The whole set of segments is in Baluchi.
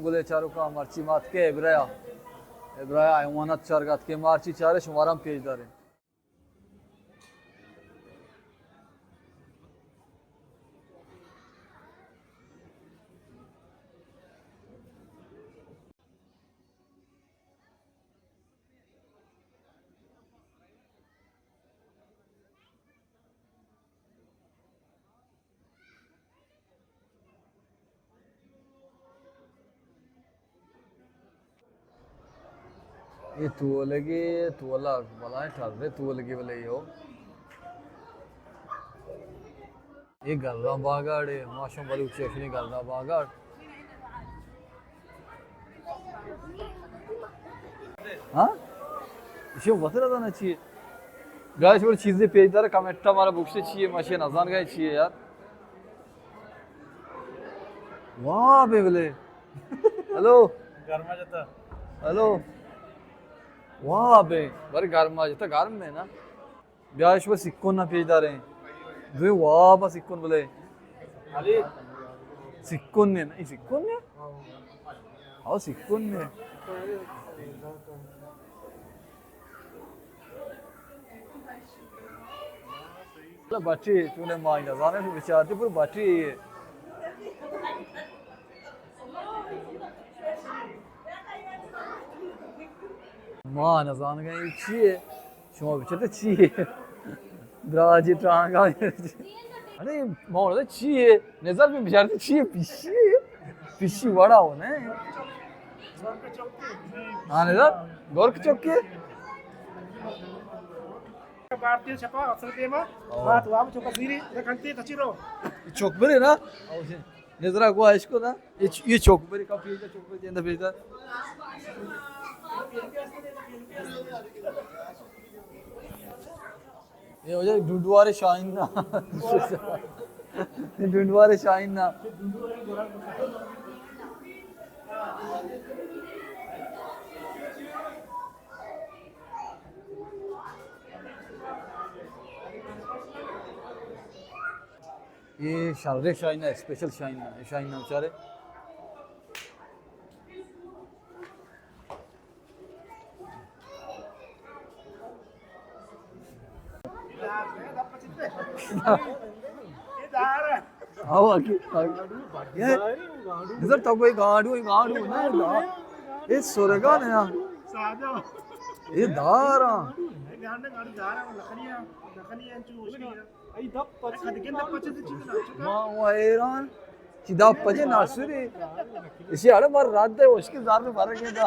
گلیں چاروکاں، مرچی ما اتکیں ابرا ءَ۔ ابرا ءَ حیوانات چارگ ءَ اتکیں، مرچی چاریں شمارا ہم پیش داریں۔ اے تولگے، تولگ، بلائیں ٹرے تولگے بلے یو۔ اے گرداں باگاڑے، ماشاء بلوچی اشنی گرداں باگاڑ۔ ہاں؟ ایشی وت نہ زاناں چی اے۔ گائز، بلے چیزے پیش دار، کمنٹ ءَ مارا بگوشے چی اے، ما ایشی نزانگاں چی اے یار۔ واہ بے بلے۔ ہلو۔ گرما جتا۔ ہلو۔ واہ بے، بلے گرما جتا، گرم اے نا۔ بیا اش بس سکون نہ پیش داریں۔ دوی واہ بس سکون بلے۔ سکون نے، نہیں سکون نے؟ ہاں، سکون نے۔ بٹی، تو نے مائی نہ زانے، تو بچار تے پر بٹی۔ ما نزانگاں اے چی اے؟ شما بچتے چی اے؟ دراجی ٹانگا۔ ارے، ما چی اے؟ نظر بھی بچارتے چی اے؟ پشی اے؟ پشی وڑا ہو نے؟ ہاں، نظر؟ گورک چکے؟ بارتی شپا افسر دیما، او۔ بات واب چوکا زیری، کنتی تچی رو۔ چوک برے نا؟ نظرا گوا اشکو نا؟ اے چ-، اے چوک بری کا پیجا، چوک بری جندا پیجا۔ اے وجہ ڈڈوارے شاہین نا۔ ڈڈوارے شاہین نا۔ اے شریں شاہین نا، اسپیشل شاہین نا، اے شاہین نا بچارے۔ ہاں، واقعی، واقعی۔ اے، نظر تو کوئی گانڈو، گانڈو نا، اے سرگا نا۔ اے دارا۔ ما و حیران، چی دپ پجے ناسوری۔ اسی اڑے مر رد دے، اشکے زار برگے دا۔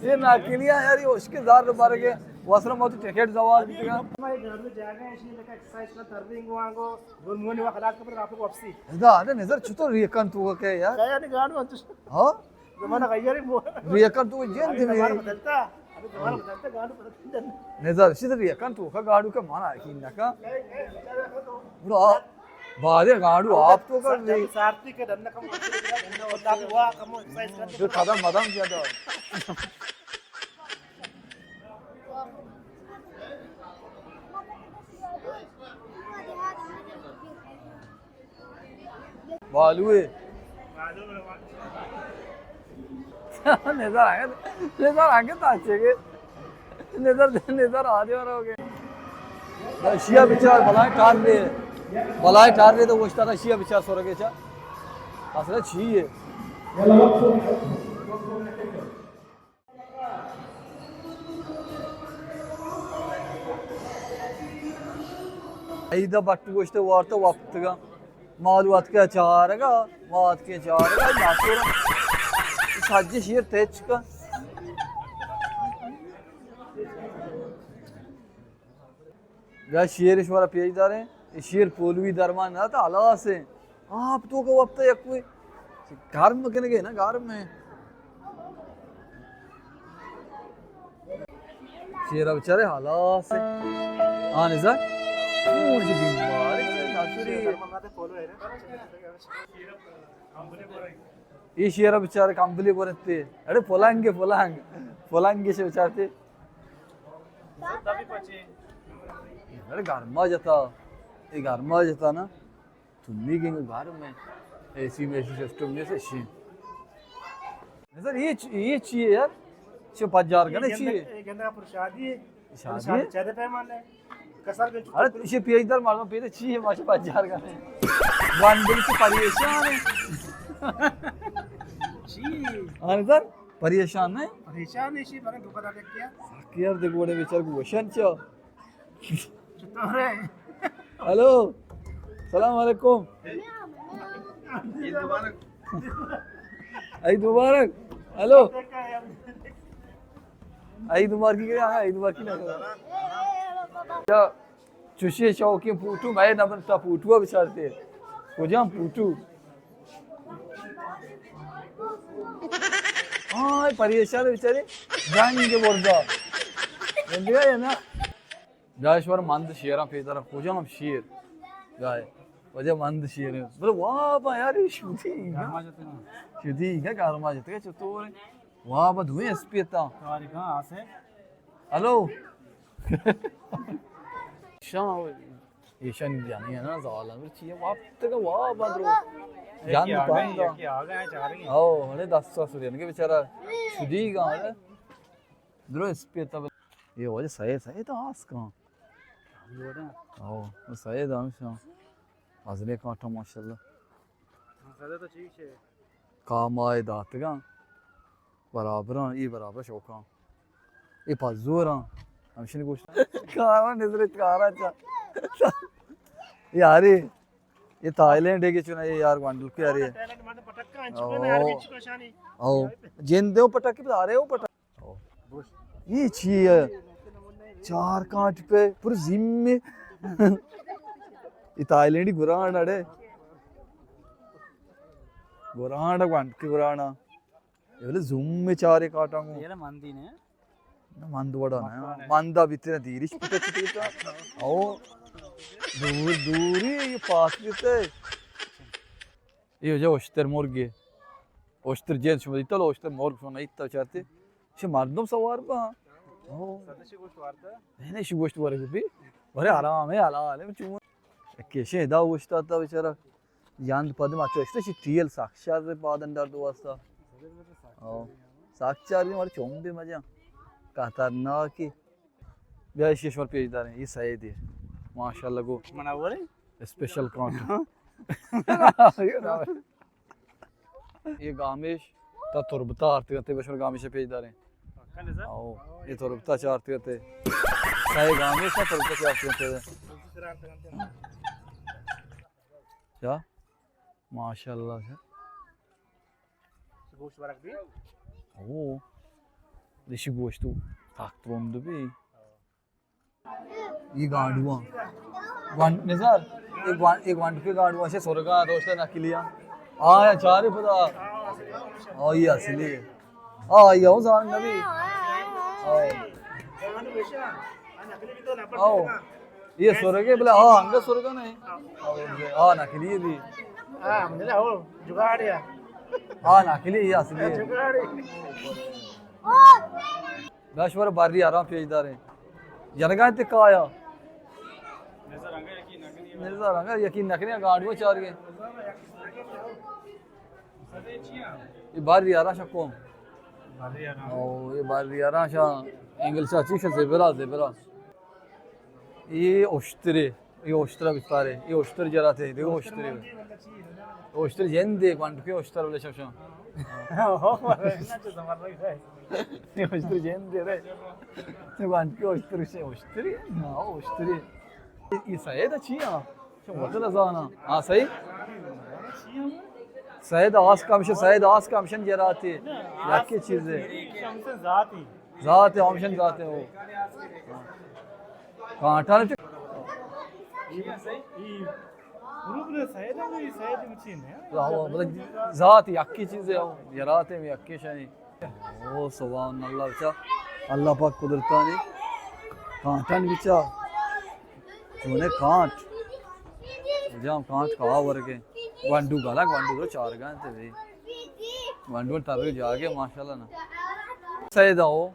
اے ناکلیا یار، اے اشکے زار برگے۔ واسرا ما تو ٹکٹ زوال بیتگا۔ ما اے گاڑی جاگہ اے، اسی لگا ایکسرسائز کا ترنگ وانگو، گرمونی و خلاص کر آپ کو واپسی۔ ادا، ادا نظر چطور ریکن تو کہ یار۔ یار گاڑی انچش۔ ہاں؟ زمانہ غیر مو۔ ریکن تو جن دی۔ زمانہ بدلتا۔ ابھی زمانہ بدلتا، گاڑو بدلتا۔ نظر شد ریکن تو کا گاڑو کا مانا کی نکا۔ برو، بارے گاڑو آپ تو کر دے۔ سارتی کے دھندا کم، دھندا وا کم ایکسرسائز کر۔ جو قدم مدام زیادہ۔ بالو اے۔ نظر آگے، نظر آگے تاچے گے۔ نظر، نظر آدے ورا ہو گئے۔ شیا بچار بلائیں ٹار دے۔ بلائیں ٹار دے تو گوشتا تھا شیا بچار سورگے چا۔ اصل چی ہے؟ ایدا بٹ گوشتے وارتا وپتگا۔ مالو اتکے چارگا، ما اتکے چارگا، ناسورا۔ سجے شیر تچ کا۔ یا شیر شمارا پیش داریں، اے شیر پولوی درمان نہ تا، ہلاس ایں۔ آپ تو کو وپتا یک کوئی گرم کنگے نا، گرم ایں۔ شیر بچارے ہلاس ایں۔ آنے زا۔ اون جی بیمار ایں، ناسوری۔ اے شیر بچارے کمبلی برتے۔ اڑے پلنگ، پلنگ۔ پلنگ سے بچارتے۔ اڑے گرما جتا، اے گرما جتا نا۔ سنی گنگ گھر میں اے سی میں سسٹم نہیں سے شی۔ سر، یہ چ-، یہ چی ہے یار؟ چو پجار کنے چی ہے؟ یہ گندہ، یہ گندہ پر شادی ہے۔ شادی ہے؟ شادی چاہتے پیمان ہے۔ کسر کے ارے، اسے پیش دار مردم پیدا چی ہے؟ ماشا پجار کنے۔ گنڈل سے پریشان ہے۔ چی؟ ہاں سر، پریشان ہے؟ پریشان ہے، شی بارے دکھ دار کیا؟ یار، دیکھ بڑے بیچار کو وشن چا۔ چطور ہے؟ ہلو، سلام علیکم۔ عید مبارک۔ عید مبارک۔ ہلو۔ عید مبارک کی کرے؟ ہاں، عید مبارک کی نہ کرے۔ کیا چوشی شوقین پوٹو، میں نہ بنتا پوٹو بچارتے۔ کجام پوٹو؟ ہاں، پریشان بیچارے۔ جنگ بردا۔ بندگا ہے نا؟ جایش ور مند شیراں پیدارا، کجام شیر؟ جائے۔ وجہ مند شیر ہے۔ بلے واہ با یار، یہ شدی نا۔ گرما جتے نا۔ شدی کیا گرما جتے، چطور ہے؟ واہ با دوئیں اسپیتا۔ تاریخ ہاں آسے۔ ہلو۔ شاہ، ایشانی جانی ہے نا، زالان۔ بلے چیئے واہ تک واہ با درو۔ جان پاندا۔ او، ہنے دست ساس ورین کے بیچارہ شدی گا ہے۔ درو اسپیتا۔ یہ وجہ سید، سید آس کن۔ او، سید ہمیشہ ازلے کانٹا ماشاءاللہ۔ کامائے داتگاں۔ برابراں، ای برابر شوکاں۔ ای پزوراں۔ ہمشن گوشت۔ کارا نظر کارا چا۔ یاری، یہ تھائی لینڈ ہے کہ چنا یہ یار گوانڈل کے یاری۔ او، جن دے پٹک، آ رہے ہو پٹک۔ یہ چی ہے؟ چار کانٹ پہ پر زمے۔ یہ تھائی لینڈی گران اڑے۔ گران گوانڈ کی گرانا۔ یہ بولے زمے چارے کاٹاں گو۔ یہ مندی نے۔ نہ، مند وڑا نہ۔ مند وڑا نہ۔ مند ابھی تیرا دیریش پتہ چکے تا۔ او۔ دور، دوری یہ پاس بیتے۔ یہ جو اشتر مرگے۔ اشتر جن شما دیتا لو، اشتر مرگ شما نیتا چارتے۔ چه مردم سوار با۔ او۔ نہیں، نہیں، شی گوشت ورگ بی۔ ورے آرام ہے، حلال ہے، چون۔ کیشے دا گوشت آتا بیچارہ۔ یاند پد ما چوشتے شی تیل ساک شر پادن در دو واسطہ۔ او۔ ساک چاری مارے چون بی مجا۔ خطرناکی۔ بیا ایشی شمار پیش داریں، یہ سید ہے۔ ماشاءاللہ گو۔ مناورے؟ Special can't. یہ گامیش تا تربتا آرتی گتے، بشمار گامیش پیش داریں۔ او، یہ تربتا چارتی گتے۔ سید گامیش تا تربتا چارتی گتے۔ کیا؟ ماشاءاللہ۔ گوشت ورگ بی؟ او، دیشی گوشت تو طاقت روند بی۔ یہ گانڈواں۔ گوانڈ، نزار، یہ گوانڈ، یہ گوانڈ کے گانڈواں سے سرگا دوست نقلی۔ آیا چارے پدا۔ آ، یہ اصلی ہے۔ آ، یہ ہو زان نبی۔ آ۔ آؤ۔ یہ سرگے بلے، ہاں، انگا سرگا نہیں۔ آ، نقلی بھی۔ ہاں، مجھے ہو، جگاڑ ہے۔ ہاں، نقلی، یہ اصلی ہے۔ جگاڑ ہے۔ داش ور باری آرام پیش داریں۔ جنگا تے کایا۔ نظر انگا یقین نکنی، گاڑی چار گئے۔ یہ باری آرام شکو۔ او، یہ باری آرام شا انگلش چیش زبرا، زبرا۔ یہ اشترے۔ یہ اشتر بچارے، یہ اشتر جراتے، دیکھو اشتر۔ اشتر جن دے، گوانڈ کے اشتر بلے شب شام۔ یہ اشتر جن دے رے۔ گوانڈ کے اشتر سے اشتر۔ ہاں، اشتر۔ یہ سید اچھی ہاں۔ شما وت نزانا۔ ہاں، صحیح۔ سید آس کمشن، سید آس کمشن جراتے۔ یکی چیزے۔ ذات ہے، ہمشن ذات ہے وہ۔ کانٹا نے چ-، ذات یکی چیز ہے، یراتے میں یکی شانی۔ او سبحان اللہ، بچا اللہ پاک قدرتانی کانٹا نے بچا۔ چونے کانٹ۔ جام کانٹ کہا ورگے۔ گوانڈو گالا، گوانڈو رو چار گانتے بھئی۔ گوانڈو تر جاگے ماشاءاللہ نا۔ سیدا ہو۔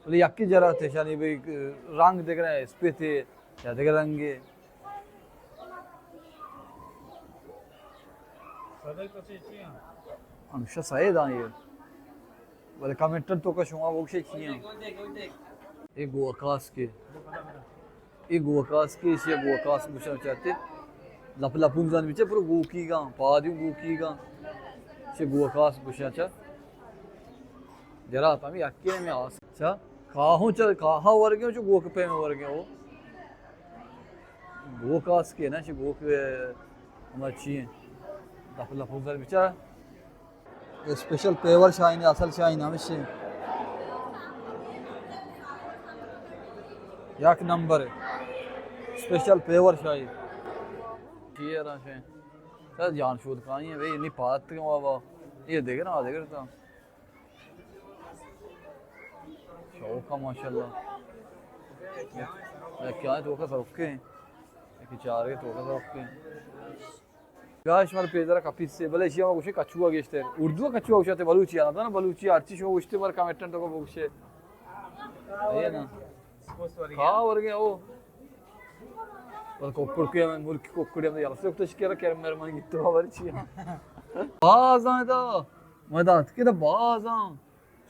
بلے یکی جرا تشانی بھئی رنگ دگرے، اسپیتے یا دگر رنگے۔ ہمیشہ سید آں یہ۔ بلے کمنٹن تو کا شما بگشے چی آں؟ اے گوکاس کے۔ اے گوکاس کے، ایشی گوکاس گوشاں چاتے۔ لپ لپون زن بچے پر گوکیگاں، پادیوں گوکیگاں۔ چے گوکاس گوشاں چا۔ جرا تمی اکے میں آس۔ چا کاہوں چا، کاہا ورگے چو گوک پیم ورگے ہو۔ گوکاس کے نا، چے گوک ہما چی ہیں۔ لپ لپون زن بچا۔ اسپیشل پیور شاہین، اصل شاہین ہمیشہ یک نمبر ہے۔ اسپیشل پیور شاہین۔ چیئر ہیں۔ سر جان شود کھائی ہیں بھئی، نی پات کے بابا۔ یہ دیکھ نا، دیکھ رہتا۔ شوق ہے ماشاءاللہ۔ کیا ہے تو کا سرکے؟ کہ چار کے تو کا سرکے؟ گاش مر پیدرا کپیت سے، بلے ایشی ہم گوشے کچوا گیشتر۔ اردو کچوا گوشتے، بلوچی آنا تھا نا، بلوچی ہرچی شما گوشتے مر کمنٹن تو کو بگوشے۔ اے نا۔ کا ورگے او۔ بل کوکڑ کے ہم، ملک کوکڑ ہم، یار سے کتش کرا کر مر من گیت تو خبر چی۔ باز آں دا، میں دات کے دا باز آں۔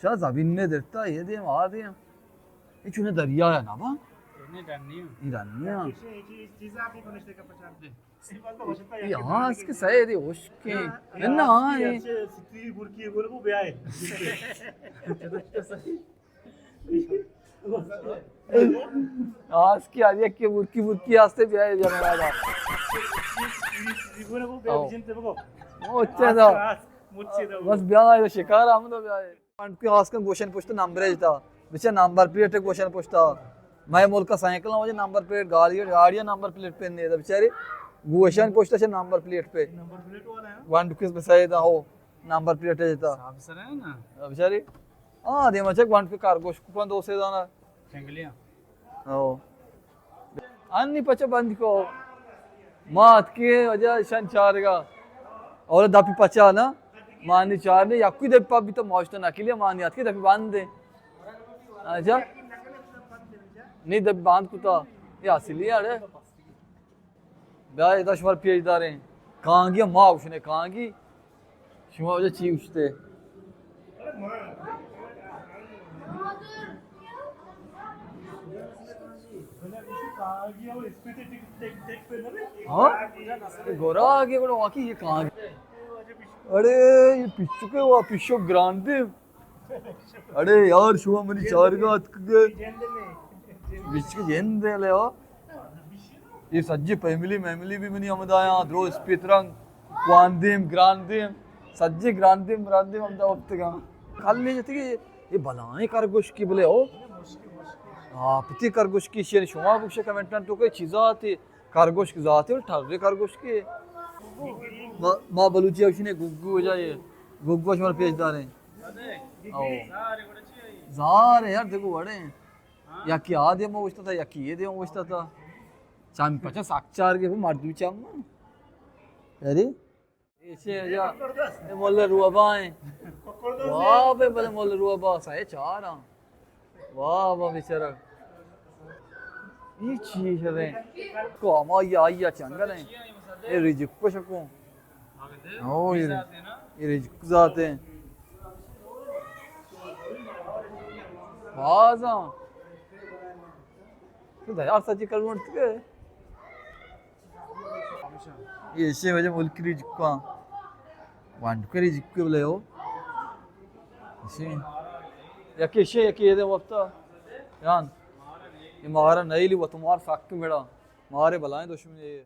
شاہ زمین نے درتا، یہ دیم، آ دیم۔ یہ چونے دریا ہے نا با؟ نہیں، ڈن نہیں ہوں۔ یہ ڈن نہیں ہوں۔ چیزیں آپ ہی بنشتے کا پچان دے۔ یہ ہاں، اس کے سید ہوش کے۔ نہ، ہاں، یہ ستری برکی بول کو بیائے۔ آس کی آج یک کے برکی برکی آستے بیائے جانا۔ او۔ اچھا دا۔ بس بیائے شکار ہم تو بیائے۔ پنڈ کے آس کن گوشن پشت نمبر ہے جتا۔ بچے نمبر پلیٹ ہے گوشن پشتا۔ میں ملک سائیکل وجہ نمبر پلیٹ گاڑی، گاڑی نمبر پلیٹ پہ نہیں تھا بچاری۔ گوشن پشت سے نمبر پلیٹ پہ۔ نمبر پلیٹ والا ہے؟ ون ڈکس بسائے دا ہو۔ نمبر پلیٹ ہے جتا۔ صاحب سر ہے نا؟ بچاری۔ ہاں، دیما چک ون کے کار گوش کو دو سے دانا۔ جنگلیاں۔ او۔ انی پچا بند کو۔ ما اتکے وجہ شن چارگا۔ اور دپی پچا نا۔ ما انی چار نے، یکوی دپی پا بیتا ماشتا نکلی، ما انی اتکے دپی بند ہے۔ اچھا؟ نی دپی بند کتا۔ یہ اصلی ہے، اڑے۔ بیا ادا شمار پیش داریں۔ کانگی ما گوشنے کانگی۔ شما وجہ چی گوشتے؟ ہاں؟ گورا آگے گڑا واقعی یہ کانگی۔ اڑے، یہ پچو کے وا پچو گراندے۔ اڑے یار، شما منی چارگا اتکگے۔ بچک جند ہے لے ہو۔ یہ سجی فیملی، میملی بھی منی ہمدایاں، درو اسپیت رنگ، کواندیم، گراندیم، سجی گراندیم، گراندیم ہمدا وقتگا۔ کل نہیں جاتی کہ یہ بلائیں کرگوش کی بلے ہو۔ ہاں، پتی کرگوش کی شیر شما بکشے کمنٹن تو کہ چیزا آتی۔ کرگوش کی ذات ہے، ٹھرے کرگوش کی۔ ما، ما بلوچی اوشی نے گگو وجہ یہ۔ گگو شمار پیش داریں۔ او۔ زار ہے یار، دیکھو وڑے۔ یکی آ دے ما گوشتا تھا، یکی یہ دے ما گوشتا تھا۔ چم پچا سک چار گے مردو چم۔ ارے۔ ایشے یا، اے مول روبا ہیں۔ واہ بے بلے مول روبا سا، اے چار ہاں۔ واہ واہ بیچارہ۔ یہ چیز ہے۔ کو ہما یا، یا چنگل ہیں۔ اے رجک کو شکو۔ او، یہ، یہ رجک ذات ہیں۔ بازاں۔ تو دیا سچی کروڑ تکے۔ یہ ایشی وجہ ملک ریجکاں۔ وانڈ کری جکے بلے ہو۔ ایشی۔ یکی ایشی، یکی یہ دے وقتا۔ یان۔ یہ مارا نہیں لی، وہ تمہار ساک میڑا۔ مارے بلائیں دشمن یہ۔